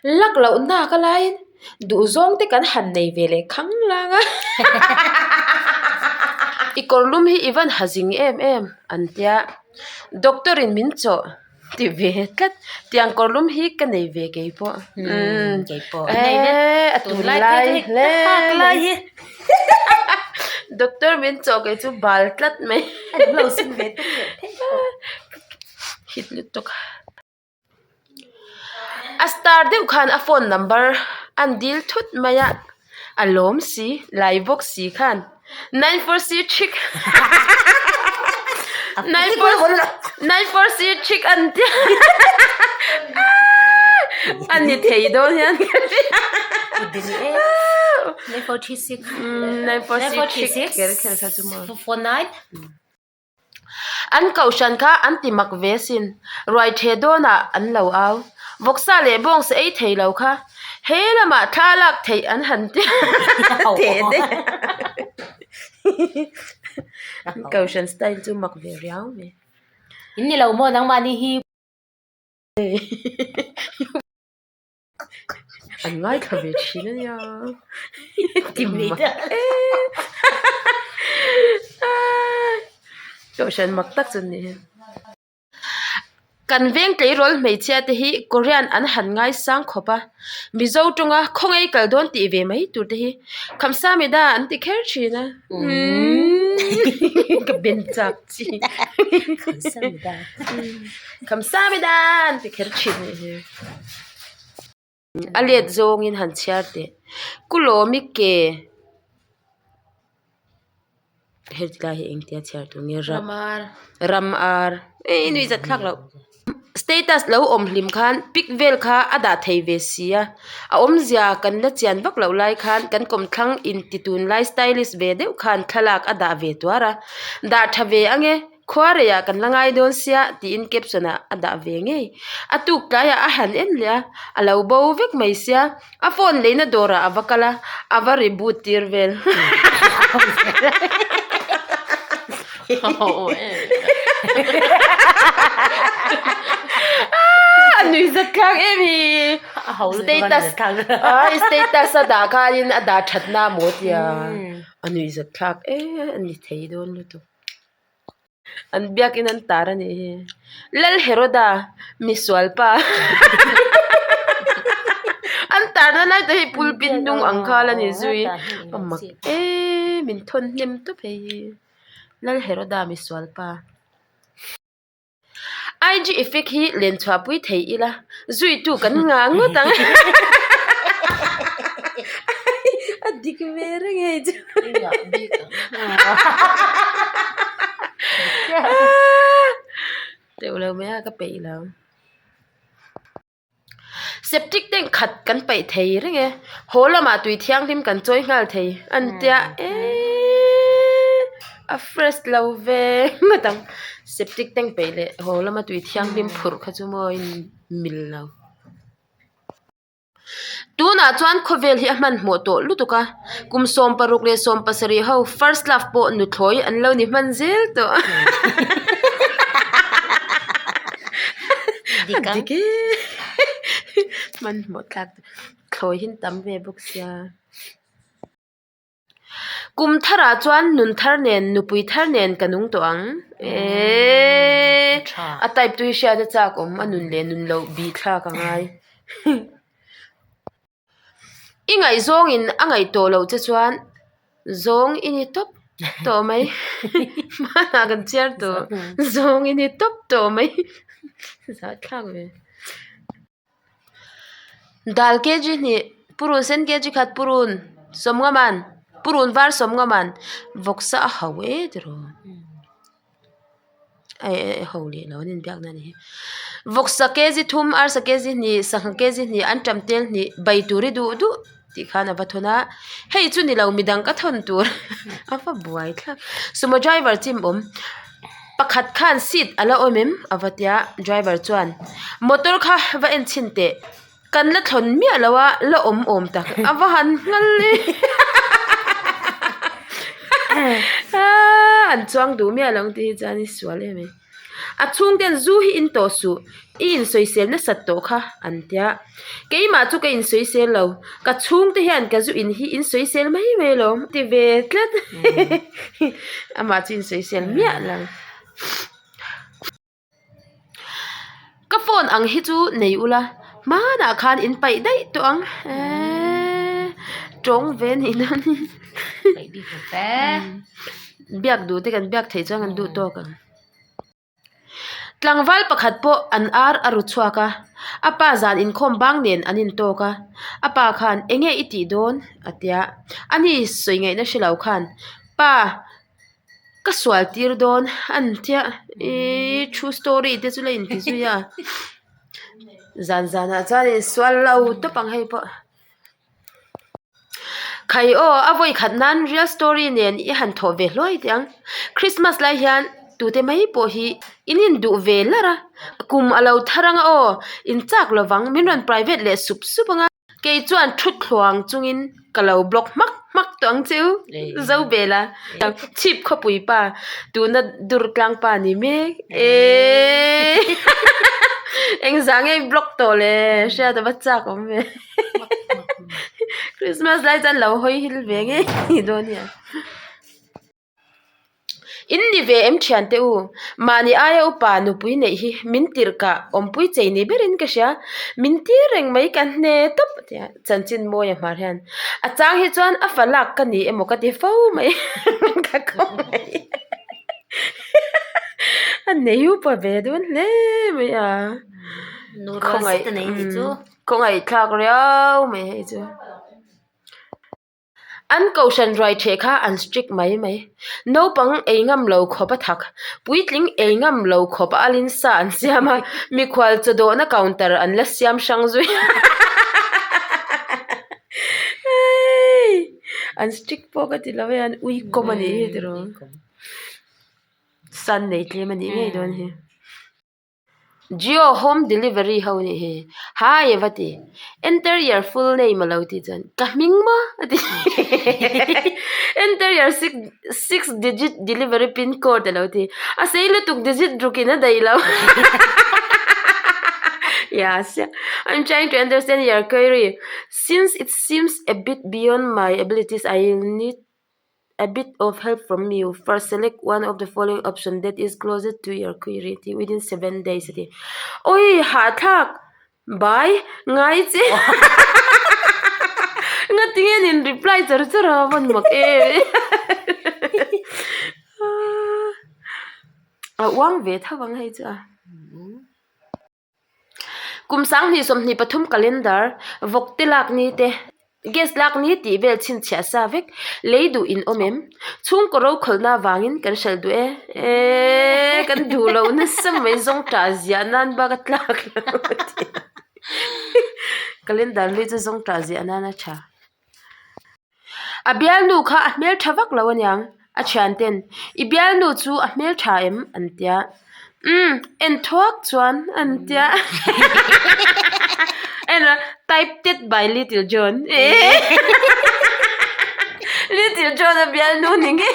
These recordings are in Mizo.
Luck loh nak a laiin duhzawng te kan han nei ve leh khang lang a. I kawrlum hi i van ha zing em em an tia doctor in min chawh ti ve tlat tiang kawrlum hi ka nei ve kei pawh umm eee a tunlai hle mai doctor min chawh kei chu bal tlat mai hit lutuk. A star deuh khan a phone number an dil thut mai a a lawm si lai bawk si khan nine four c trick nine four c trick an tia a ni thei dawn hian ka hria nine four c trick kher kher kha chu maw. An kohhran kha an ti mak ve sin. Ruai theh dawnah an lo au. Vawksa leh bawngsa ei thei lo kha he lamah thla lak theih an han ti teh daih a. An kohhran style chu mak ve riau mai. In ni lo maw nangmahni hi. An ngaithla ve thin a nia ti mak e kohhran mak tak chu ni kan veng tleirawl hmeichhia te hi korean an han ngaisang khawp a mizo tawnga khawngei kal dawn tih ve mai tur te hi khamsamida an ti kher thin a ka ben chak chi khamsamida an ti kher thin a nih hi. A let zawngin han chhiar teh. Kulawmi ke heti lai hi engtia chhiar tur nge ram ram ar ei nui zat thlak loh status lo awm hlim khan pic vel kha a dah thei ve si a a awmzia kan la chian vak loh lai khan kan kawmthlang inti tunlai stylish ve deuh khan thlalak a dah ve tuar a dah tha ve ange. Khuareiah kan la ngai dawn sia tiin caption ah a dah ve ngei. A tuk tlaiah a han en leh a, a lo bo vek mai sia. A phone leina dawrah a va kal a, a va reboot tir vel. A nui zat thlak em hi. Status ai status a dah khanin a dah thatna maw tia. A nui zat thlak em a ni thei dawn lutuk. An biakin an tar a nih hi. Lal Heroda misual pa an tarna lai te hi pulpit hnung ang khal a ni zui a mak em in thawn hnem tawp hei hi Lal Heroda misual pa. IG effect hi len chhuah pui thei ila zuitu kan ngah ngawt ang a dik ve reng hei chu teuh lo mai a ka peih lo. Septic tank khat kan paih thei reng e haw lamah tui thianghlim kan chawi nghal thei an tia eeeee a fresh lo ve ngawt ang septic tank paih leh haw lama tui thianghlim phurh kha chu maw in mil lo. Tunah chuan khawvel hi a hmanhmawh tawh lutuk a, kum 16 leh 17 ho first love pawh nuthlawi an lo ni hman zel tawh. A dik e. Hmanhmawh thlak thlawi hi an tam ve bawk sia. Kum tharah chuan nun thar nen nupui thar nen ka nung tawh ang eeeee a type tui hriat a chak awm a nun leh nun loh bih thlak a ngai i ngaihzawngin a ngaih tawh loh che chuan zawng i ni tawp tawh mai hmanah kan chhiar tawh zawng i ni tawp tawh mai zahthlak ve. Dal kg hnih purun sen kg khat purun sawmnga man purun var sawmnga man vawksa a ho e tiraw a ho leh lo an inbiakna a ni hi vawksa kg thum arsa kg hnih sangha kg hnih antam tel hnih bai tur hi duh duh tih khan a va thawn a hei chu ni lo midang ka thawn tur a va buai thlap sumo driver chim awm pakhat khan seat a la awm em a va tia driver chuan motor kha va en chhin teh kan la thlawn miah lo a la awm awm tak a va han nghal e an chuang duh miah lo ang tih hi chuan i sual em ai. A chhungten zu hi in tawh suh, i insawisel nasat tawh kha an tia. Keimah chu ka insawisel lo, ka chhungte hian ka zu in hi insawisel mai mai alawm a ti ve tlat. Amah chu insawisel miah lo. Ka phone ang hi chu nei ula hmanah khan in paih daih tawh ang eeee tawng ve a nih dawn hi biak duh te kan biak theih chuan kan duh tawk ang. Tlangval pakhat pawh an ar a ru chhuak a a pa zan inkhawm bang nen an intawk a a pa khan enge i tih dawn a tia ani sawi ngaihna hre lo khan pa. Ka sual tir dawn an tia ihh true story te chu la inti zui a zan zanah chuan in sual lo tawp ang hei pawh khai aw a vawi khat nan real story nen i han thawh ve hluai teh ang christmas lai hian tute mai pawh hi in induh ve lar a kum a lo thar ang a aw in chak lovang min rawn private leh sup sup ang a. Kei chuan thut thluang chungin ka lo block hmak hmak tawh ang cheu zo bela chhip khawpui pa tuna dur tlang pa ni mek eeee engzah nge i block tawh le hriat a va chak awm ve Christmas lai chuan lo hawi hil ve ngei dawn nia. In ni ve em thian te u? Mahni aia upa nupui neih hi min tirh kah awmpui chei ni berin ka hria. Min tir reng mai ka hne tawp a ti a, chanchin mawi a hmar hian. A chang hi chuan a fa lak ka ni emaw ka ti fo mai ka kawng mai. A nei upa ve dawn hle mai a. Khawngaihthlak riau mai hei chu. An kohhran ruai ṭheh kha an strict mai mai. Naupang ei ngam lo khawp a thak, puitling ei ngam lo khawp a alin sa an siam a, mikhual chaw dawhna counter an la siam hrang zui. An strict pawh ka ti lo e, an uikawm a nih hi tiraw. Sun nei tlem a nih ngei dawn hi. Jio home delivery ho nih hi hai a va ti enter your full name a lo tih chuan ka hming maw a ti enter your six six digit delivery pin code a lo ti a sei lutuk digit ruk in a daih lo yes I'm trying to understand your query since it seems a bit beyond my abilities I will need a bit of help from you first select one of the following option that is closest to your query tih within 7 days a ti oi hahthlak bai ngai che ngatinge nin reply char char a vawn mak em a uang ve tho ang hei chu a. Kum 2023 calendar, vawk te lak ni te, gas lak ni tih vel chhinchhiah sa vek, lei duh in awm em? Chhungkaw rokhawlhna avangin kan hralh duh e, eeee kan duh loh nasa mai zawng tah ziah nan bak a tlak lo a ti a, calendar hlui chu zawng tah ziah nan a tha. A bialnu kha a hmeltha vak lo aniang, a thianten, I bialnu chu a hmeltha em? an tia. Umm, en thuak chuan an tia. En a, Typed by Little John. Little John a bialnu ni ngei.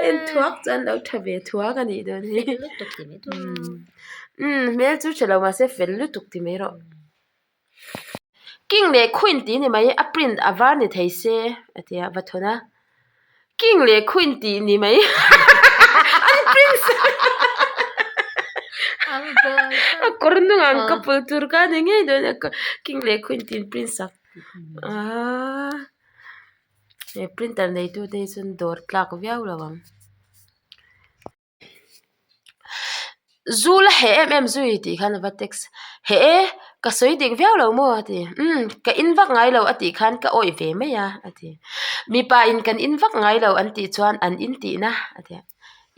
En thuak chuan lo tha ve thuak a nih dawn hi. Umm, hmel chu tha lo mahse fel lutuk ti mai rawh. King leh queen tih ni mai a print a var ni thei se a ti a va thawn a king leh queen tih ni mai an print a kawr hnungah an couple tur kha a ni ngei dawn a king leh queen tih an print sak aaa he printer neitu te hi chuan dawr tlak viau lo ang. Zu la heh em em zui tih khan a va text heh e ka sawi dik viau lo maw a ti umm ka in vak ngai lo a tih khan ka awih ve mai a a ti mipa in kan in vak ngai lo an tih chuan an in tihna a ti a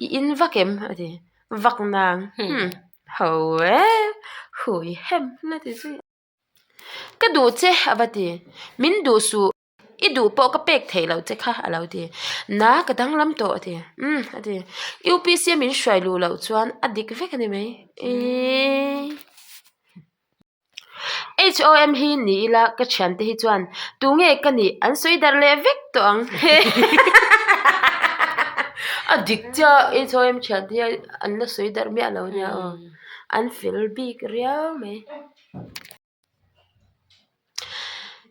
i in vak em a ti vak nang hmm ho e hui hem la ti zui ka duh che a va ti min duh suh. I duh pawh ka pek theih loh che kha a lo ti. Na ka danglam tawh a ti. Umm a ti. UPC a min hruai luh loh chuan a dik vek a ni mai. Iiii. HOM hi ni ila ka thiante hi chuan tunge ka nih an sawi darh leh vek tawh ang. A dik chiah HOM thian te hi an la sawi darh miah lo nia aw. An fel bik riau mai.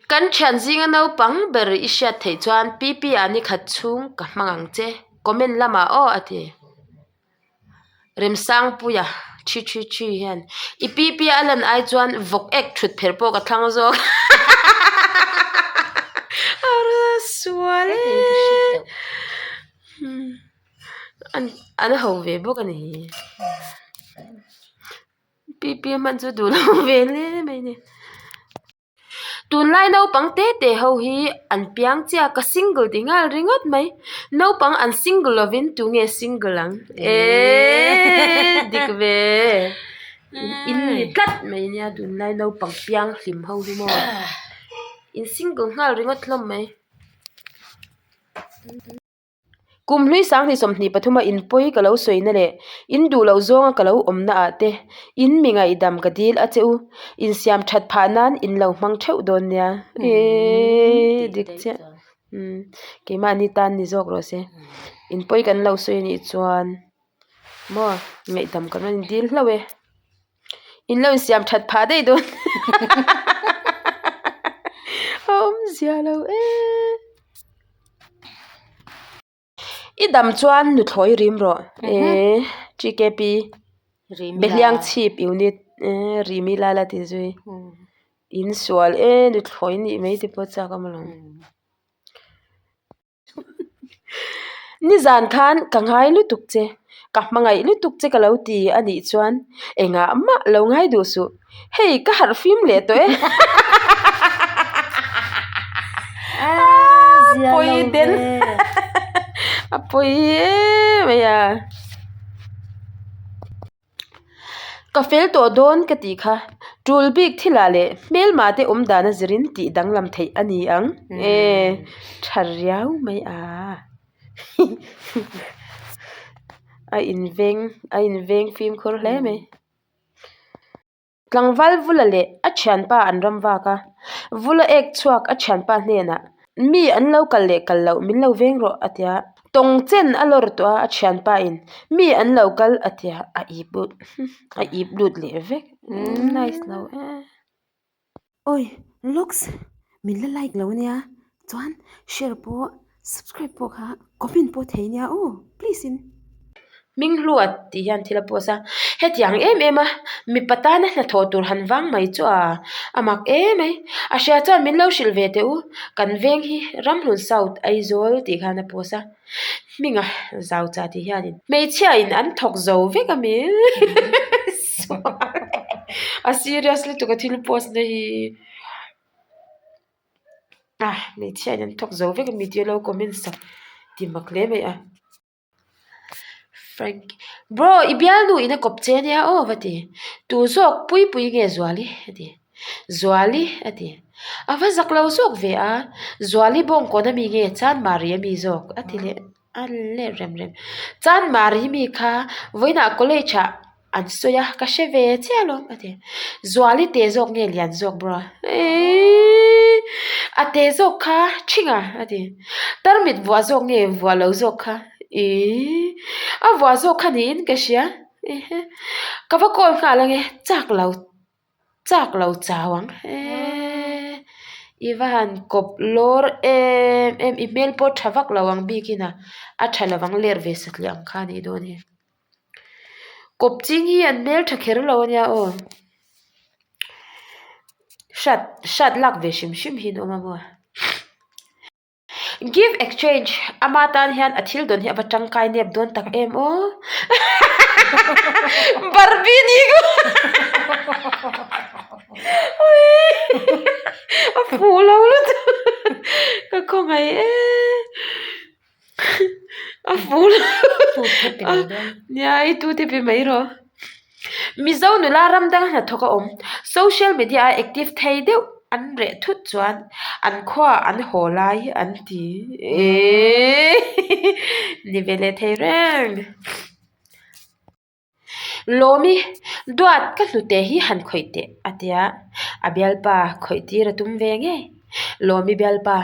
Kan thian zinga naupang ber i hriat theih chuan PP ah ni khat chhung ka hmang ang che. Comment lamah aw a ti. Remsangpuia thi thi thi hian i PP a lan ai chuan vawk ek thut pherh pawh ka thlang zawk a sual e an ho ve bawk a ni PP hman chu duh lo ve hle mai a ni. Tunlai naupang te te ho hi an piang chiah ka single ti nghal ringawt mai naupang an single lovin tunge single ang eeee dik ve in ni tlat mai nia tunlai naupang piang hlim ho hi maw in single nghal ringawt hlawm mai. Kum hlui sanghnih 23 a inpawi ka lo sawina leh in duh loh zawnga ka lo awmna ah te in mi ngaihdam ka dil a che u, insiam that phah nan in lo hmang theuh dawn nia. Eeii dik chiah umm keimahni tan ni zawk rawh se inpawi kan lo sawi anih chuan maw ngaihdam kan rawn dil hlauh e. In lo insiam that phah daih dawn a awmzia lo e. I dam chuan nuthlawi rim rawh e TKP Behliang chhip unit e rim ila la ti zui in sual e nuthlawi nih mai te pawh chak a mawlawm. Nizan khan ka ngai lutuk che, ka hmangaih lutuk che ka lo ti a nih chuan engah mah lo ngai duh suh, hei ka harh fim leh tawh e. Pawi den a pawi em mai a. Ka fel tawh dawn ka tih kha tul bik thilah leh hmelma te awm dan a zirin tih danglam theih a ni ang e tha riau mai a a inveng a inveng fimkhur hle mai. Tlangval Vula leh a thianpa an ram vak a, Vula ek chhuak a thianpa hnenah, Mi an lo kal leh kal loh min lo veng rawh a tia. Tawng chen a lawr tawh a, a thianpa in mi an lo kal a tia, a ip lut a ip lut leh vek nice lo e. Awi looks min la like lo ania chuan share pawh subscribe pawh kha comment pawh thei ania aw please in. Hminghluat tih hian thil a post a, hetiang em em a mipa tana hnathawh tur han vang mai chu a a mak em mai, a hria chuan min lo hrilh ve teh u, kan veng hi Ramhlun South Aizawl tih khan a post a, hminga zau cha tih hianin hmeichhia in an thawk zo vek a mi a serious lutuk a thil post na hi ah hmeichhia in an thawk zo vek a mi tih a lo comment sak ti mak hle mai a. Frank bro i bialnu in a kawp che ania aw va ti tu zawk pui pui nge Zuali a ti Zuali a ti a va zak lo zawk ve a Zuali bawngkawn ami nge Chanmari ami zawk a ti leh a let rem rem Chanmari mi kha vawiinah college ah An sawi a, ka hre ve chiah alawm a ti. Zuali te zawk nge lian zawk bro a? Eii a te zawk kha ṭhing a a ti. Tarmit vuah zawk nge vuah lo zawk kha? Eii a vuah zawk kha niin ka hria. Ehe ka va call nghal ange chak lo chak lo chau ang eee i va han kawp lawr em em i hmel pawh tha vak lo ang bikin a a tha lovang ler ve satliah ang kha a nih dawn hi. Kawp ching hi an hmel tha kher lo ania aw hrat hrat lak ve hrim hrim hi an awm a maw give exchange ama tan hian a thil dawn hi a va tangkai nep dawn tak em aw barbie ni ka a fuh lo lutuk ka khawngaih e. A ful nia i tu te pe mai rawh Mizo nula ram dang hnathawk a awm social media a active thei deuh an reh thut chuan an khua an haw lai an ti eeii ni ve leh thei reng. Lawmi duat ka hnute hi han khawih teh a tia a bialpa khawih tir a tum ve ngei Lawmi bialpa.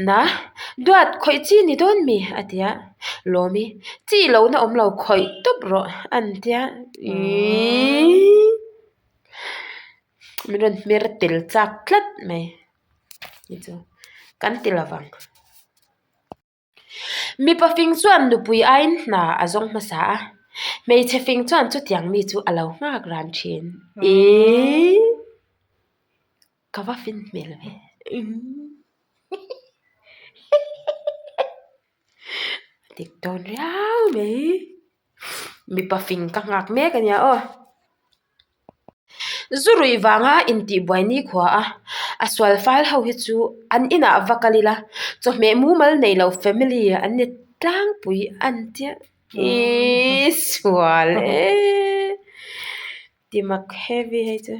Na, duat khawih chi ni dawn mi? a ti a. Lawmi, chi lohna awm lo khawih tawp rawh an ti a. Iiii. Min rawn hmer tel chak tlat mai. Ni chu kan ti lovang. Mipa fing chuan nupui aiin hna a zawng hmasa a, hmeichhe fing chuan chutiang mi chu a lo nghak ran thin. Iiii. Ka va fin hmel ve. A dik dawn riau mai. Mipa fing ka nghak mek a nia aw. Zu ruih vanga intihbuai nikhua a, a sual fal ho hi chu an inah va kal ila, chawhmeh mumal nei lo family an ni tlangpui an tia. Iiii sual e ti mak heavy hei chu.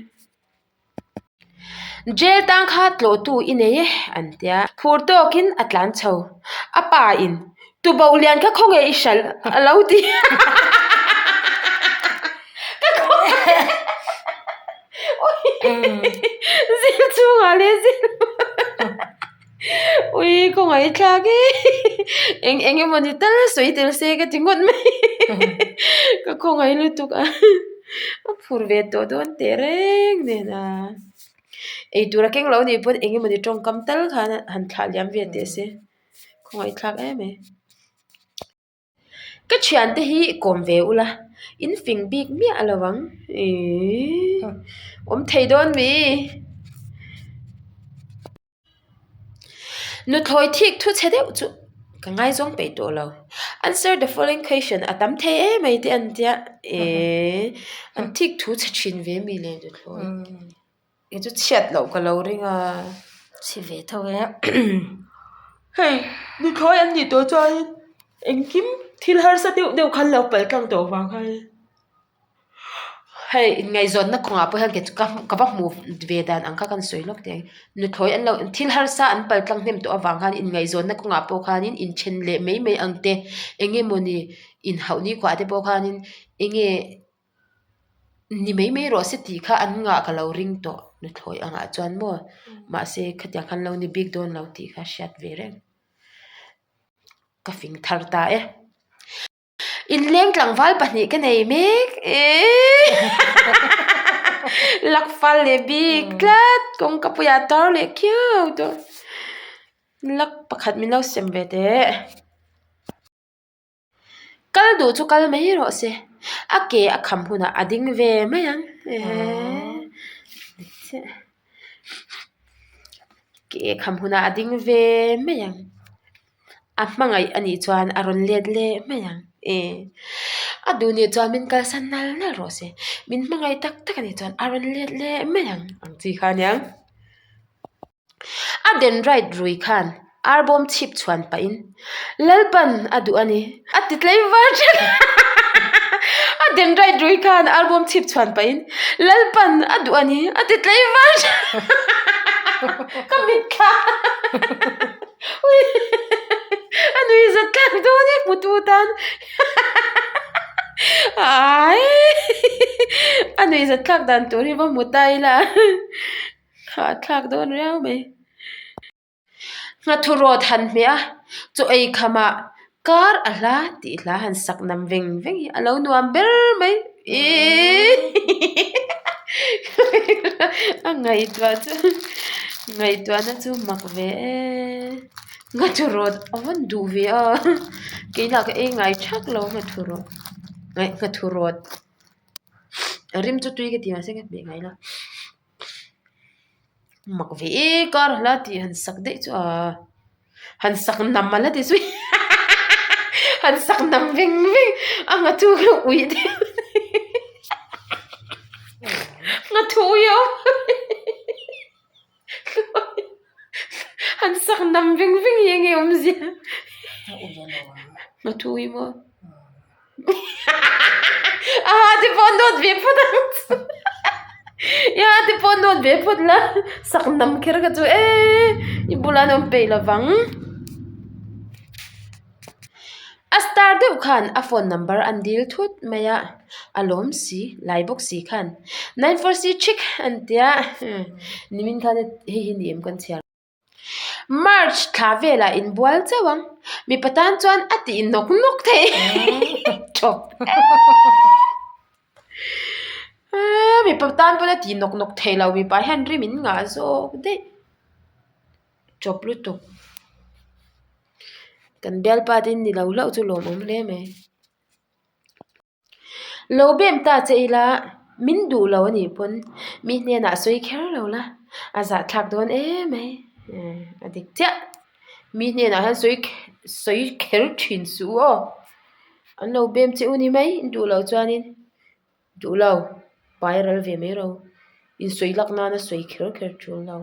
Jail tang kha tlawhtu i nei e an tia. Phur tawkin a tlan chho. A pa in tuboh lian kha khawnge i hralh a lo ti. Ka khawnge zil chungah leh zil Ui khawngaih thlak e eng eng emaw ni tal sawi tel se ka ti ngawt mai ka khawngaih lutuk a a phur ve tawh dawn teh reng nen a eitur a keng lo anih pawn eng emaw ni tawngkam tal khan han thlah liam ve teh se khawngaih thlak em mai. Ka thiante hi kawm ve ula, in fing bik miah lo ang. Iiii awm thei dawn mi? Nuthlawi thik thu chhe deuh chu ka ngaizawng peih tawh lo. Answer the following question a tam thei em mai te an tia. Eee an thik thu chhe thin ve mi le nuthlawi. Kei chu chhiat loh ka lo ring a. Chhi ve tho e. Hei nuthlawi an nih tawh chuanin engkim thil harsa deuh deuh khan lo palh tlang tawh vang khan. Hei inngaihzawnna kawngah pawh hian kei chu ka ka va hmuh ve dan ang kha ka sawi lawk teh ang. Nuthlawi an lo thil harsa an pal tlang hnem tawh avang khan inngaihzawnna kawngah pawh khanin inthen leh mai mai ang te eng emawni inhauh ni khuah te pawh khanin eng nge ni mai mai rawh se tih kha an ngah ka lo ring tawh nuthlawi angah chuan maw mahse khatiang khan lo ni bik dawn lo tih kha hriat ve reng ka fing thar ta e. Inleng tlangval pahnih ka nei mek eee lak fal leh bik tlat kawngka puiah tar leh khiau tawh lak pakhat min lo sem ve teh kal duh chu kal mai rawh se a ke a kham hunah a ding ve mai ang eee ke a kham hunah a ding ve mai ang. A hmangaih a nih chuan a rawn let leh mai ang e. A duh nih chuan min kalsan nal nal rawh se. Min hmangaih tak tak a nih chuan a rawn let leh mai ang ang chi kha aniang. A dendrite rui khan arbawm chhip chhuan pahin Lalpan a duh a ni a ti tlei var ṭhin a dendrite rui khan arbawm chhip chhuan pahin Lalpan a duh a ni a ti tlei var ṭhin ka mitthla. A nui zat thlak dawn e hmutu tan ai a nui zat thlak dan tur hi va hmu ta ila hah thlak dawn riau mai nghathu rawt han hmeh a chaw ei khamah kar a hla tih hla han sak nam veng veng hi a lo nuam ber mai ihh a ngaihtuah chu ngaihtuahna chu mak ve e nghathu rawt a vawn duh ve a keimah ka ei ngai thak lo nghathu rawt nghathu rawt a rim chu tui ka ti mahse ka hmeh ngai lo. Mak ve e kar hla tih han sak daih chu a han sak nam a la ti zui han sak nam veng veng a nghathu kha ui deuh nghathu ui a awm han sak nam veng veng hi enge awmzia nghathu ui maw. A ha te pawh nawt ve phawt ang chu i ha te pawh nawt ve phawt la sak nam kher kha chu eee i bulah an awm peih lo vang a star deuh khan a phone number an dil thut mai a a lawm si lai bawk si khan 9 4 c chick an tia nimin khan hei hi ni em kan chhiar. March thla velah inbual chauh ang. Mipa tan chuan a tih nawk nawk theih tawp em. Mipa tan pawn a tih nawk nawk theih lo mipa hian rim in ngah zawk daih tawp lutuk. Kan bialpa te in ni lo hlauh chu lawmawm hle mai. Lo bem ta che ila min duh lo a nih pawn mi hnenah sawi kher lo la a zahthlak dawn em mai a dik chiah mi hnenah hian sawi sawi kher thin suh u aw an lo bem che u ni mai in duh loh chuanin duh lo pai ral ve mai ro insawi lak nana sawi kher kher tul lo.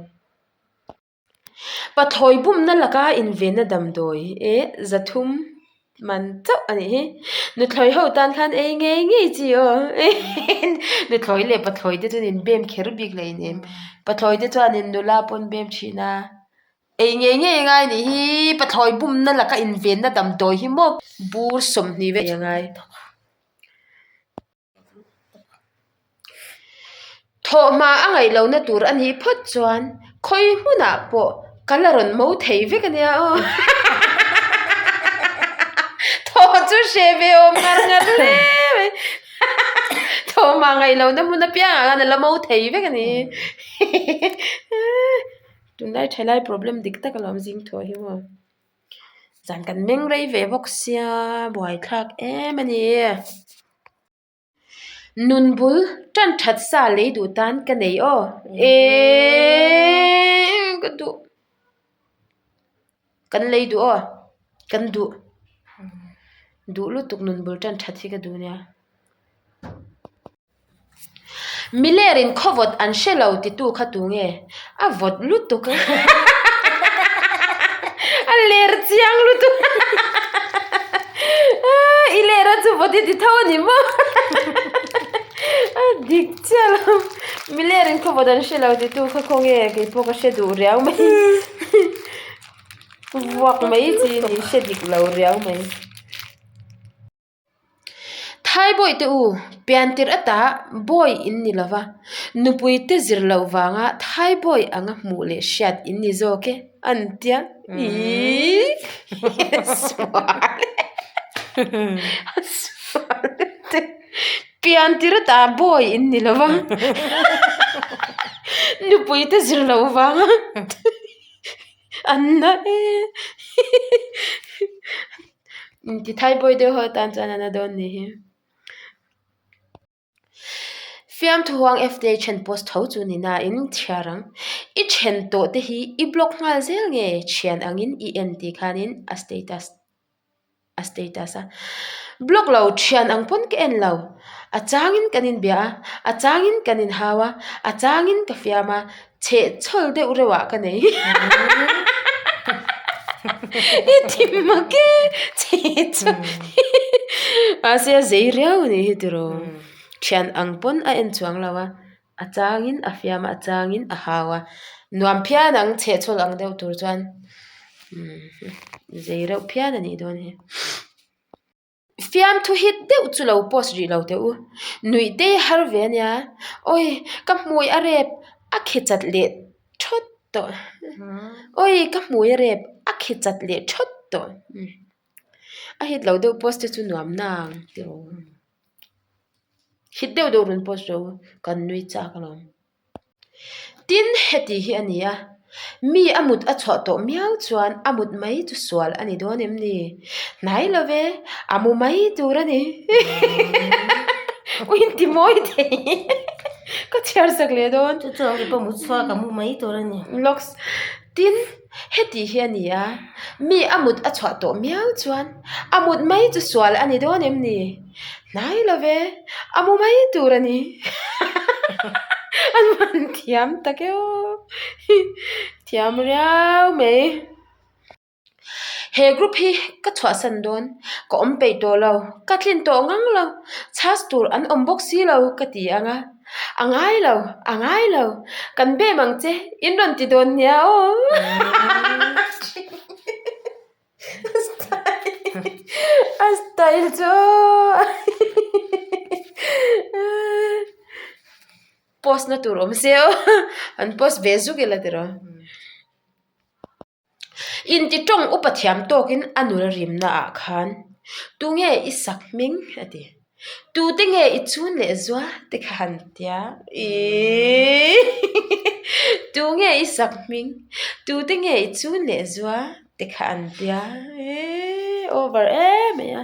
Pathlawi bumna laka invenna damdawi eh zathum man chauh a nih hi. Nuthlawi ho tan khan ei ngei ngei chi aw nuthlawi leh pathlawi te chuan inbem kher bik leh inem pathlawi te chuanin nula pawh an bem thin a ei ngei ngei a ngai a nih hi pathlawi bumna laka invenna damdawi hi maw bur 20 vel a ngai. Thawhhma a ngaih lohna tur a nih phawt chuan khawi hmunah pawh ka la rawn mo thei vek a nia aw. Thawh chu hreh ve awm ngar ngar hle mai. Thawhhma ngaih lohna hmun apiangah khan a la mo thei vek a ni. Tunlai thalai problem dik tak alawm zing thawh hi maw. Zan kan meng rei ve bawk sia buaithlak em a ni. Nun bul tan that sa lei duh tan ka nei aw eeeee ka duh kan lei duh aw kan duh duh lutuk nun bul tan that hi ka duh nia. Milerin khaw vawt an hre lo titu kha tu nge? A vawt lutuk a. A ler chiang lutuk a. I ler a chu vawt i ti tho a ni maw? A dik chiah lo. Milerin khaw vawt an hre lo titu kha khaw nge kei pawh ka hre duh riau mai. Vuak mai chi ni hre dik lo riau mai. Thai bawihte u, piantir ata bawi in ni lova, nupuite zir loh vanga Thai bawi anga hmuh leh hriat in ni zawk e, an tia. Iiii sual e sual e piantir ata bawi in ni lova, nupuite zir loh vanga an na e. Inti thai bawi deuh ho tan chuan a na dawn ni hi. Fiamthu huang FDA then post tho chu ni nain chhiar ang. I then tawh te hi i block nghal zel nge thian angin i en tih khanin a status a status a. Block lo thian ang pawn ka en lo. A changin kan inbia a, a changin kan inhau a, a changin ka fiam a, Chheh chhawl deuh reuh ah ka nei. I ti mak e chheh chhawl. Mahse a zei riau a nih hi tiraw. Thian ang pawn a en chuang lo a, a changin a fiam a, a changin a hau a. Nuam phian ang chheh chhawl ang deuh tur chuan zei reuh phian a nih dawn hi. Fiamthu hit deuh chu lo post rih lo teh u. Nuih te har ve a nia. Awi ka hmui a rep a khi chat leh thawt tawh. Awi ka hmui a rep a khi chat leh thawt tawh. A hit lo deuh post te chu nuam nang tiraw. Hit deuh deuh rawn post rawh u kan nui chak alawm. Tin, heti hi a ni a, mi a mut a chhuah tawh miau chuan a mut mai chu sual a ni dawn em ni? Hnai lo ve, a mu mai tur a ni. Ui inti mawi thei ka chhiar sak leh dawn. Chu chuan kei pawh mut chhuak a mu mai tur a ni. Lawks. Tin, heti hi a ni a, mi a mut a chhuah tawh miau chuan a mut mai chu sual a ni dawn em ni? Hnai lo ve, a mu mai tur a ni. An man thiam tak e aw, thiam riau mai. He group hi ka chhuahsan dawn, ka awm peih tawh lo, ka tlin tawh ngang lo, chhas tur an awm bawk si lo ka ti ang a, a ngai lo, a ngai lo, kan bem ang che, in rawn ti dawn nia aw. A style chu aw post na tur awm se aw an post ve zuk ila tiraw. Inti tawng upa thiam tawkin a nula rimna ah khan tunge i sak hming a ti. Tute nge i chun leh zua te kha han tia iiii tunge i sak hming tute nge i chun leh zua te kha an tia iiii over em mai a.